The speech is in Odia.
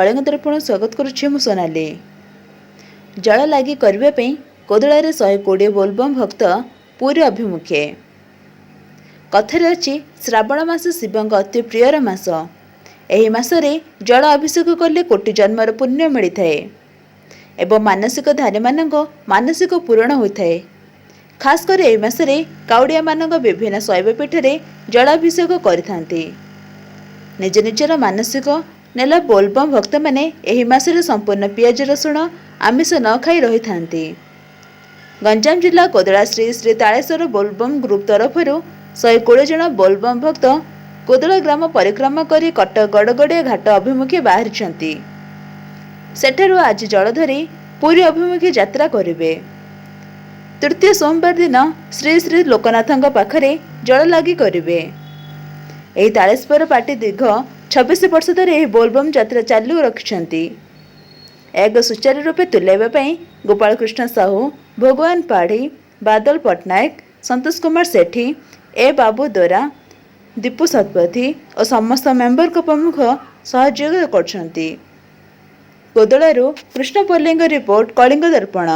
କଳିଙ୍ଗ ଦର୍ପଣ ସ୍ୱାଗତ କରୁଛି ମୁଁ ସୋନାଲି। ଜଳ ଲାଗି କରିବା ପାଇଁ କୋଦଳାରେ 120 ବୋଲବମ୍ ଭକ୍ତ ପୁରୀ ଅଭିମୁଖେ। କଥାରେ ଅଛି, ଶ୍ରାବଣ ମାସ ଶିବଙ୍କ ଅତି ପ୍ରିୟର ମାସ। ଏହି ମାସରେ ଜଳ ଅଭିଷେକ କଲେ କୋଟି ଜନ୍ମର ପୁଣ୍ୟ ମିଳିଥାଏ ଏବଂ ମାନସିକଧାରୀମାନଙ୍କ ମାନସିକ ପୂରଣ ହୋଇଥାଏ। ଖାସ୍ କରି ଏହି ମାସରେ କାଉଡ଼ିଆମାନଙ୍କ ବିଭିନ୍ନ ଶୈବପୀଠରେ ଜଳାଭିଷେକ କରିଥାନ୍ତି। ନିଜ ନିଜର ମାନସିକ ନେଲା ବୋଲବମ୍ ଭକ୍ତମାନେ ଏହି ମାସରେ ସମ୍ପୂର୍ଣ୍ଣ ପିଆଜ ରସୁଣ, ଆମିଷ ନ ଖାଇ ରହିଥାନ୍ତି। ଗଞ୍ଜାମ ଜିଲ୍ଲା କୋଦଳା ଶ୍ରୀ ଶ୍ରୀ ତାଳେଶ୍ୱର ବୋଲବମ୍ ଗ୍ରୁପ୍ ତରଫରୁ 120 ଜଣ ବୋଲବମ୍ ଭକ୍ତ କୋଦଳା ଗ୍ରାମ ପରିକ୍ରମା କରି କଟକ ଗଡ଼ଗଡ଼ିଆ ଘାଟ ଅଭିମୁଖେ ବାହାରିଛନ୍ତି। ସେଠାରୁ ଆଜି ଜଳ ଧରି ପୁରୀ ଅଭିମୁଖେ ଯାତ୍ରା କରିବେ। ତୃତୀୟ ସୋମବାର ଦିନ ଶ୍ରୀ ଶ୍ରୀ ଲୋକନାଥଙ୍କ ପାଖରେ ଜଳଲାଗି କରିବେ। ଏହି ତାଳେଶ୍ୱର ପାର୍ଟି ଦୀର୍ଘ 26 ବର୍ଷ ଧରି ଏହି ବୋଲବମ୍ ଯାତ୍ରା ଚାଲୁ ରଖିଛନ୍ତି। ଏହାକୁ ସୁଚାରୁ ରୂପେ ତୁଲାଇବା ପାଇଁ ଗୋପାଳକୃଷ୍ଣ ସାହୁ, ଭଗବାନ ପାଢ଼ୀ, ବାଦଲ ପଟ୍ଟନାୟକ, ସନ୍ତୋଷ କୁମାର ସେଠୀ, ଏ ବାବୁ ଦୋରା, ଦୀପୁ ଶତପଥୀ ଓ ସମସ୍ତ ମେମ୍ବରଙ୍କ ପ୍ରମୁଖ ସହଯୋଗ କରୁଛନ୍ତି। କୋଦଳାରୁ କୃଷ୍ଣ ପଲ୍ଲୀଙ୍କ ରିପୋର୍ଟ, କଳିଙ୍ଗ ଦର୍ପଣ।